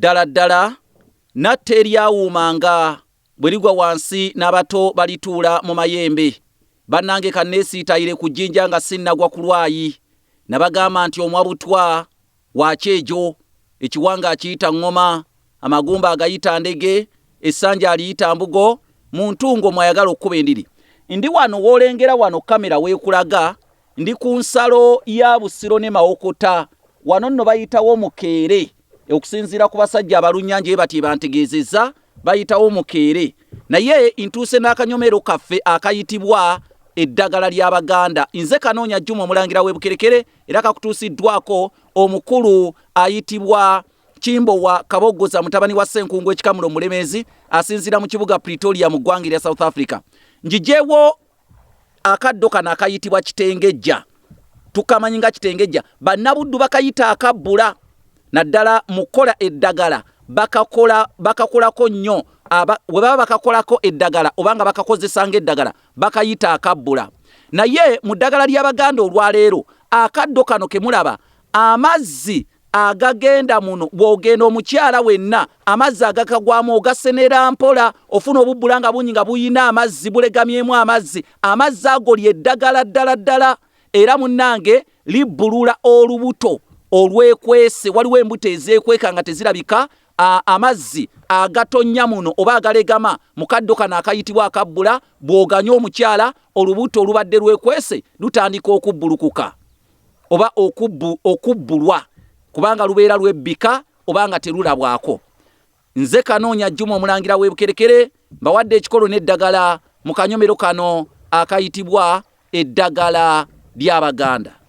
Ddala ddala natta eryawuumanga bwe ligwa wansi n'abato balituula mu mayembe. Bannange kanneesiitayire ku jjinja nga sinnagwa ku lwayi. Nabagamba nti omwa butwa wa kyejo, ekiwanga akiyita ŋŋoma, amagumba agayita ndege, essanja aliyita mbugo, mu ntungo mw'ayagala okukuba endiri. Ndi wano w'olengera wano kkamera w'ekulaga, ndi ku nsalo ya Busiro ne Mawokota. Wano nno bayitawo Mukeere. Okusinziira ku basajja abalunnyanja bwe batyo bantegeezezza, bayitawo Mukeere. Naye ntuuse n'akanyomero kaffe akayitibwa Eddagala ly'Abaganda. Nze Kanoonya Juma Omulangira w'e Bukerekere era kakutuusiddwako omukulu ayitibwa Kimbowa Kaboggoza mutabani wa Ssenkungu Ekikamulo Omulemeezi asinziira mu kibuga Pretoria mu ggwanga erya South Africa. Njijeewo akaddo kano akayitibwa kitengejja, tukamanyi nga kitengejja, bannabuddu bakayita akabbula naddala mu kukola eddagala bakakola bakakolako nnyo bwe baba bakakolako eddagala oba nga bakakozesa ng'eddagala bakayita akabbula. Naye mu ddagala ly'Abaganda olwaleero akaddo kano ke mulaba amazzi agagenda muno bw'ogenda omukyala wenna amazzi agakagwamu ogasenera mpola ofuna obubbula nga bungi nga buyina amazzi bulegamyemu amazzi amazzi ago lyeddagala ddala ddala era munnange libbulula olubuto olwekwese waliwo embuto ezeekweka nga tezirabika amazzi agatonnya muno oba agalegama mu kaddo kano akayitibwa akabbula bw'oganywa omukyala olubuto olubadde lwekwese lutandika okubbulukuka oba okubbulwa kubanga lubeera lwebbika oba nga terulabwako. Nze Kanoonya Juma Omulangira w'e Bukerekere mbawadde ekikolo n'eddagala mu kanyomero kano akayitibwa eddagala ly'Abaganda.